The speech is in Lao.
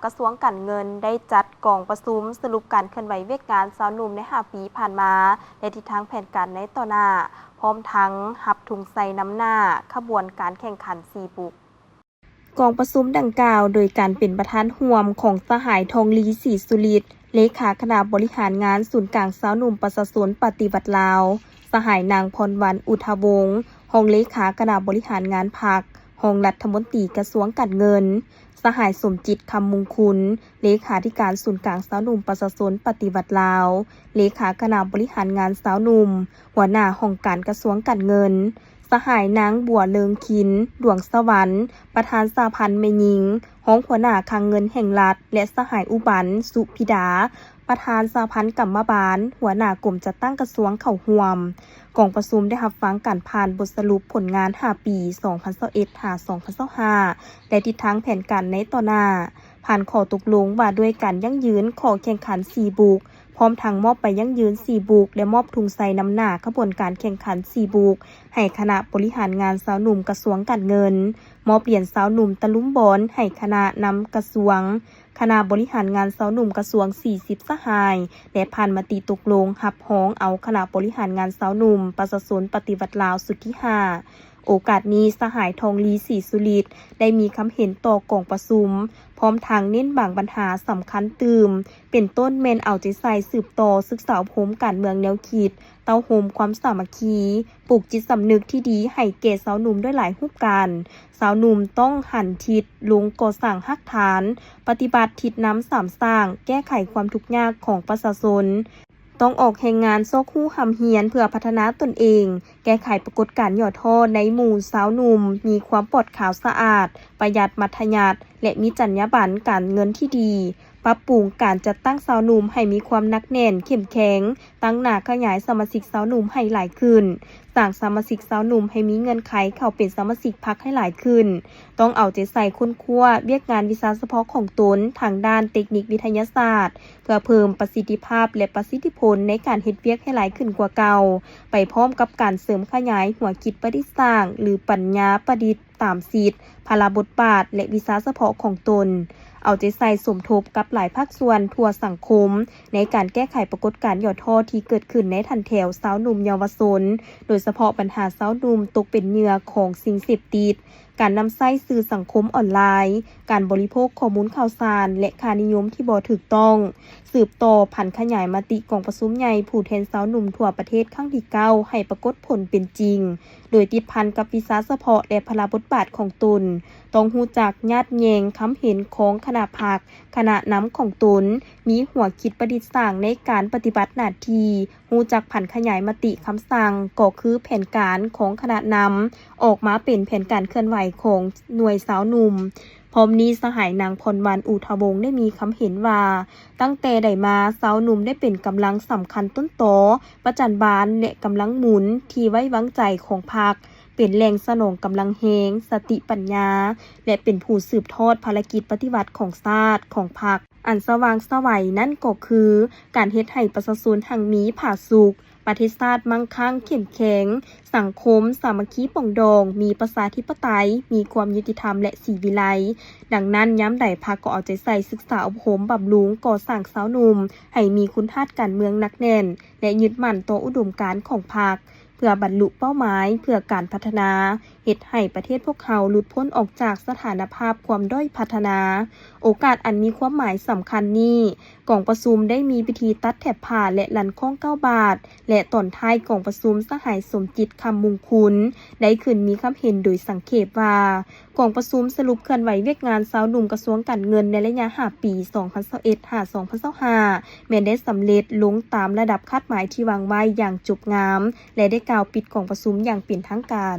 ກະຊວງການເງິນໄດ້ຈັດກອງປະຊຸມສະຫຼຸບການເຄື່ອນໄຫວວຽກງານຊາວໜຸ່ມໃນຫ້າປີຜ່ານມາ ແລະ ທິດທາງແຜນການໃນຕໍ່ໜ້າ, ພ້ອມທັງຮັບທຸງໄຊນຳໜ້າຂະບວນການແຂ່ງຂັນສີ່ບຸກ. ກອງປະຊຸມດັ່ງກ່າວໂດຍການເປັນປະທານຮ່ວມຂອງສະຫາຍ ທອງລີ ສີສຸລິດ ເລຂາຄະນະບໍລິຫານງານສູນກາງຊາວໜຸ່ມປະຊາຊົນປະຕິວັດລາວ, ສະຫາຍ ນາງ ພອນວັນ ອຸທະວົງ ຮອງເລຂາຄະນະບໍລິຫານງານພັກ, ຮອງລັດຖະມົນຕີກະຊວງການເງິນ, ສະຫາຍ ສົມຈິດ ຄຳມຸງຄຸນ ເລຂາທິການສູນກາງຊາວໜຸ່ມປະຊາຊົນປະຕິວັດລາວ, ເລຂາຄະນະບໍລິຫານງານຊາວໜຸ່ມ, ຫົວໜ້າຫ້ອງການກະຊວງການເງິນ, ສະຫາຍ ນາງ ບົວເລີງຄິນ ດວງສະຫວັນ ປະທານສະຫະພັນແມ່ຍິງ, ຮອງຫົວໜ້າຄັງເງິນແຫ່ງລັດ ແລະ ສະຫາຍ ອຸບັນ ສຸພິດາ ປະທານສະຫະພັນກຳມະບານ, ຫົວໜ້າກົມຈັດຕັ້ງກະຊວງເຂົ້າຮ່ວມ. ກອງປະຊຸມໄດ້ຮັບຟັງການຜ່ານບົດສະຫຼຸບຜົນງານຫ້າປີ ສອງພັນຊາວເອັດ ຫາ ສອງພັນຊາວຫ້າ ແລະ ທິດທາງແຜນການໃນຕໍ່ໜ້າ, ຜ່ານຂໍ້ຕົກລົງວ່າດ້ວຍການຢັ້ງຢືນຂໍ້ແຂ່ງຂັນສີ່ບຸກ, ພ້ອມທັງມອບໃບຢັ້ງຢືນສີ່ບຸກ ແລະ ມອບທຸງໄຊນຳໜ້າຂະບວນການແຂ່ງຂັນສີ່ບຸກ ໃຫ້ຄະນະບໍລິຫານງານຊາວໜຸ່ມກະຊວງການເງິນ, ມອບຫຼຽນຊາວໜຸ່ມຕະລຸມບອນໃຫ້ຄະນະນຳກະຊວງ, ຄະນະບໍລິຫານງານຊາວໜຸ່ມກະຊວງສີ່ສິບສະຫາຍ ແລະ ຜ່ານມະຕິຕົກລົງຮັບຮອງເອົາຄະນະບໍລິຫານງານຊາວໜຸ່ມປະຊາຊົນປະຕິວັດລາວຊຸດທີຫ້າ. ໂອກາດນີ້ ສະຫາຍ ທອງລີ ສີສຸລິດ ໄດ້ມີຄຳເຫັນຕໍ່ກອງປະຊຸມ, ພ້ອມທັງເນັ້ນບາງບັນຫາສຳຄັນຕື່ມ, ເປັນຕົ້ນແມ່ນເອົາໃຈໃສ່ສືບຕໍ່ສຶກສາອົບຮົມການເມືອງແນວຄິດ, ເຕົ້າໂຮມຄວາມສາມັກຄີ, ປູກຈິດສຳນຶກທີ່ດີໃຫ້ແກ່ຊາວໜຸ່ມດ້ວຍຫຼາຍຮູບການ. ຊາວໜຸ່ມຕ້ອງຫັນທິດລົງກໍ່ສ້າງຮາກຖານ, ປະຕິບັດທິດນຳສາມສ້າງ, ແກ້ໄຂຄວາມທຸກຍາກຂອງປະຊາຊົນ, ຕ້ອງອອກແຮງງານຊອກຮູ້ຮ່ຳຮຽນເພື່ອພັດທະນາຕົນເອງ, ແກ້ໄຂປາກົດການຫຍໍ້ທໍ້ໃນໝູ່ຊາວໜຸ່ມ, ມີຄວາມປອດຂາວສະອາດ, ປະຢັດມັດທະຍັດ ແລະ ມີຈັນຍາບັນການເງິນທີ່ດີ, ປັບປຸງການຈັດຕັ້ງຊາວໜຸ່ມໃຫ້ມີຄວາມໜັກແໜ້ນເຂັ້ມແຂງ, ຕັ້ງໜ້າຂະຫຍາຍສະມາຊິກຊາວໜຸ່ມໃຫ້ຫຼາຍຂຶ້ນ, ສ້າງສະມາຊິກຊາວໜຸ່ມໃຫ້ມີເງື່ອນໄຂເຂົ້າເປັນສະມາຊິກພັກໃຫ້ຫຼາຍຂຶ້ນ. ຕ້ອງເອົາໃຈໃສ່ຄົ້ນຄວ້າວຽກງານວິຊາສະເພາະຂອງຕົນທາງດ້ານເຕັກນິກວິທະຍາສາດ ເພື່ອເພີ່ມປະສິດທິພາບ ແລະ ປະສິດທິຜົນໃນການເຮັດວຽກໃຫ້ຫຼາຍຂຶ້ນກວ່າເກົ່າ, ໄປພ້ອມກັບການເສີມຂະຫຍາຍຫົວຄິດປະດິດສ້າງ ຫຼື ປັນຍາປະດິດຕາມສິດ, ພາລະບົດບາດ ແລະ ວິຊາສະເພາະຂອງຕົນ. ເອົາໃຈໃສ່ສົມທົບກັບຫຼາຍພາກສ່ວນທົ່ວສັງຄົມ ໃນການແກ້ໄຂປາກົດການຫຍໍ້ທໍ້ທີ່ເກີດຂຶ້ນໃນຖັນແຖວຊາວໜຸ່ມເຍົາວະຊົນ, ໂດຍສະເພາະບັນຫາຊາວໜຸ່ມຕົກເປັນເຫຍື່ອຂອງສິ່ງເສບຕິດ, ການນຳໃຊ້ສື່ສັງຄົມອອນລາຍ, ການບໍລິໂພກຂໍ້ມູນຂ່າວສານ ແລະ ຄ່ານິຍົມທີ່ບໍ່ຖືກຕ້ອງ. ສືບຕໍ່ຜັນຂະຫຍາຍມະຕິກອງປະຊຸມໃຫຍ່ຜູ້ແທນຊາວໜຸ່ມທົ່ວປະເທດຄັ້ງທີເກົ້າ ໃຫ້ປາກົດຜົນເປັນຈິງ, ໂດຍຕິດພັນກັບວິຊາສະເພາະ ແລະ ພາລະບົດບາດຂອງຕົນ. ຕ້ອງຮູ້ຈັກຍາດແຍງຄຳເຫັນຂອງຄະນະພັກ, ຄະນະນຳຂອງຕົນ, ມີຫົວຄິດປະດິດສ້າງໃນການປະຕິບັດໜ້າທີ່, ຮູ້ຈັກຜັນຂະຫຍາຍມະຕິຄຳສັ່ງ ກໍຄືແຜນການຂອງຄະນະນຳ ອອກມາເປັນແຜນການເຄື່ອນໄຫວຂອງໜ່ວຍຊາວໜຸ່ມ. ພ້ອມນີ້ ສະຫາຍ ນາງ ພອນວັນ ອູທະວົງ ໄດ້ມີຄຳເຫັນວ່າ, ຕັ້ງແຕ່ໃດມາ ຊາວໜຸ່ມໄດ້ເປັນກຳລັງສຳຄັນຕົ້ນຕໍ, ປະຈັນບານ ແລະ ກຳລັງໝູນທີ່ໄວ້ວາງໃຈຂອງພັກ, ເປັນແຫຼ່ງສະໜອງກຳລັງແຮງ, ສະຕິປັນຍາ ແລະ ເປັນຜູ້ສືບທອດພາລະກິດປະຕິວັດຂອງຊາດ, ຂອງພັກ. ອັນສະຫວ່າງສະໄຫວນັ້ນກໍຄື ການເຮັດໃຫ້ປະຊາຊົນຮັ່ງມີຜາສຸກ, ປະເທດຊາດມັ່ງຄັ່ງເຂັ້ມແຂງ, ສັງຄົມສາມັກຄີປອງດອງ, ມີປະຊາທິປະໄຕ, ມີຄວາມຍຸຕິທຳ ແລະ ສີວິໄລ. ດັ່ງນັ້ນ, ຍາມໃດພັກກໍເອົາໃຈໃສ່ສຶກສາອົບຮົມບຳລຸງ, ກໍ່ສ້າງຊາວໜຸ່ມໃຫ້ມີຄຸນທາດການເມືອງໜັກແໜ້ນ ແລະ ຍຶດໝັ້ນຕໍ່ອຸດົມການຂອງພັກ ເພື່ອບັນລຸເປົ້າໝາຍເພື່ອການພັດທະນາ, ເຮັດໃຫ້ປະເທດພວກເຮົາຫຼຸດພົ້ນອອກຈາກສະຖານະພາບຄວາມດ້ອຍພັດທະນາ. ໂອກາດອັນມີຄວາມໝາຍສຳຄັນນີ້, ກອງປະຊຸມໄດ້ມີພິທີຕັດແຖບຜ້າ ແລະ ລັນຄ້ອງເກົ້າບາດ ແລະ ຕອນທ້າຍກອງປະຊຸມ ສະຫາຍ ສົມຈິດ ຄຳມຸງຄຸນ ໄດ້ຂຶ້ນມີຄຳເຫັນໂດຍສັງເຂບວ່າ, ກອງປະຊຸມສະຫຼຸບເຄື່ອນໄຫວວຽກງານຊາວໜຸ່ມກະຊວງການເງິນໃນໄລຍະຫ້າປີ ສອງພັນຊາວເອັດ ຫາ ສອງພັນຊາວຫ້າ ແມ່ນໄດ້ສຳເລັດລົງຕາມລະດັບຄາດໝາຍທີ່ວາງໄວ້ຢ່າງຈົບງາມ ແລະ ໄດ້ກ່າວປິດກອງປະຊຸມຢ່າງເປັນທາງການ.